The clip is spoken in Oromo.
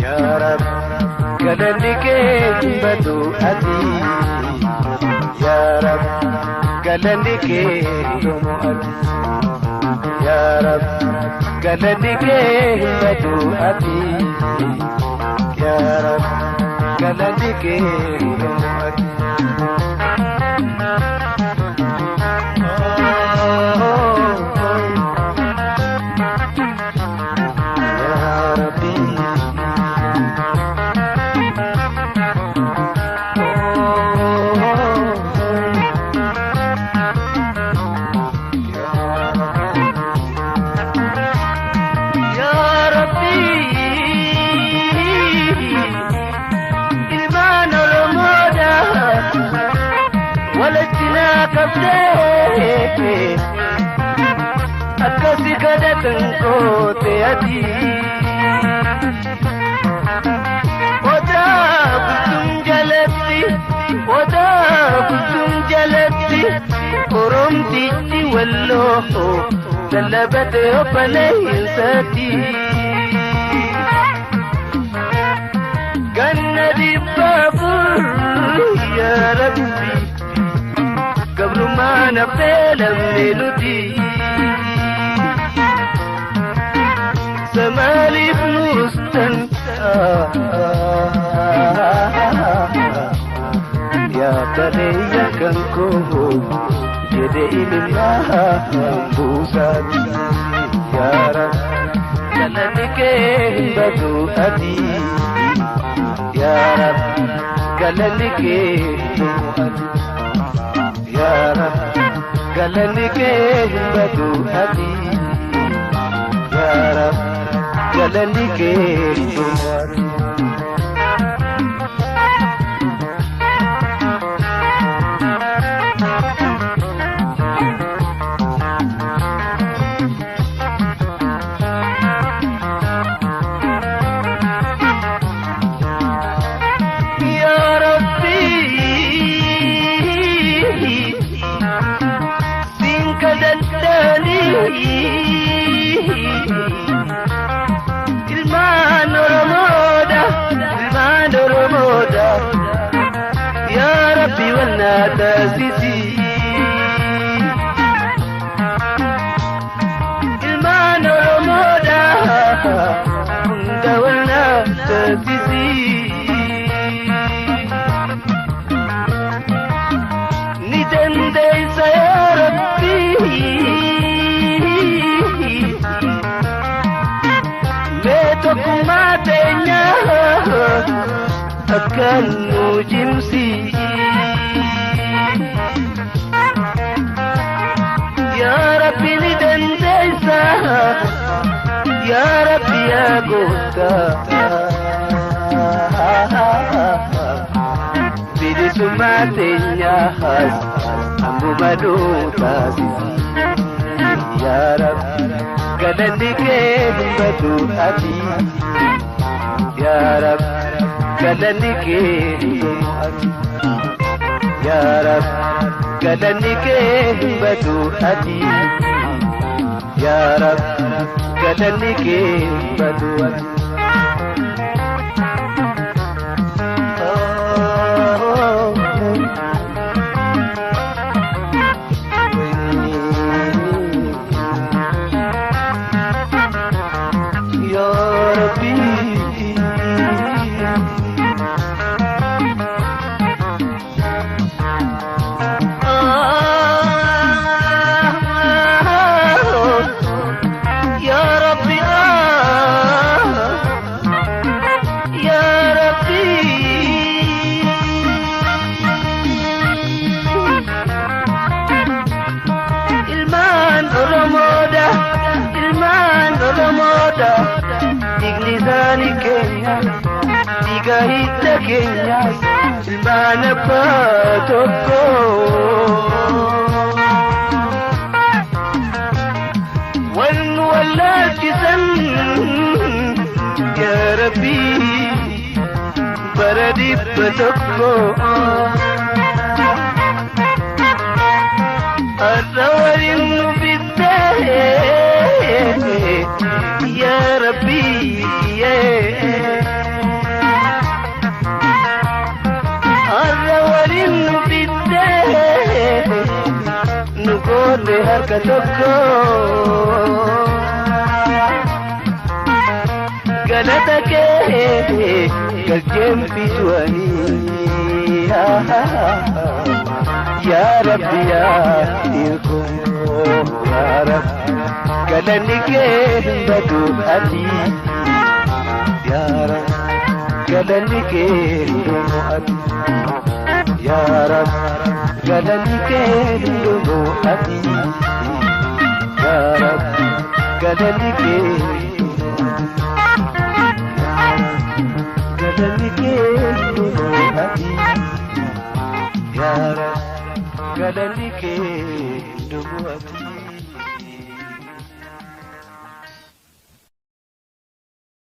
Yaa Rab galanni kee hin badu ati. Yaa Rab galanni kee hin dhumu ati. Yaa Rab galanni kee hin badu ati. Yaa Rab galanni kee hin dhumu ati. Yaa Rabbi. Yaa Rabbi, ilmaan Oromoodha walitti naa qabdee akkasi kadhatan goote ati. Odaa bultuun jalatti, odaa bultuun jalatti, Oromtichi walloo lallabate obboleessatti. Ganna 400 yaa Rabbi gabrummaan haftee lamne nuti. Samaaliif nuustan yaa baleeyya kan koo jedhe ilmaa buusaati. Yaa Rab galanni kee hin badu ati. Yaa Rab galanni kee hin dhumu ati. Yaa Rab galanni kee hin badu ati. Yaa Rab galanni kee hin dhumu ati. Yaa Rabbi siin kadhadhaanii ilmaan Oromoodha, ilmaan Oromoodha, yaa Rabbi wal naa taasisi. Ilmaan Oromoodha hunda wal naa taasisi. Ni dandeessa yaa Rabbi. Mee tokkummaa teenya akka nu cimsi. Yaa Rabbi ni dandeessa. Yaa Rabbi yaa gooftaa. Bilisummaa teenyaas ammuma nuu taasisi. Yaa Rabbi galanni kee hin badu ati. Yaa Rabbi galanni kee hin dhumu ati. Yaa Rabbi galanni kee hin badu ati. Yaa Rabbi galanni kee hin badu ati. Yaa Rabbi. Ya Rabbi, Ya Rabbi. Ilmaan Oromoodha, ilmaan Oromoodha, dhiigni isaanii keenya, dhiiga hidda keenya, ilmaan abbaa tokko. Wal nu wallaalchisan yaa Rabbi bara 100. Har'a waliin nu fittee yaa Rabbii. Har'a waliin nu fittee nu goote harka tokko. Galata kee galcheen fisuanii. Yaa Rabbi yaa Irkoo yaa Rabbi galanni kee hin badu ati yaa Rabbi galanni kee hin dhumu ati yaa Rabbi galanni kee hin dhumu ati yaa Rabbi galanni kee hin dhumu ati galanni kee hin dhumu ati yaa Rabbi galanni kee hin dhumu ati.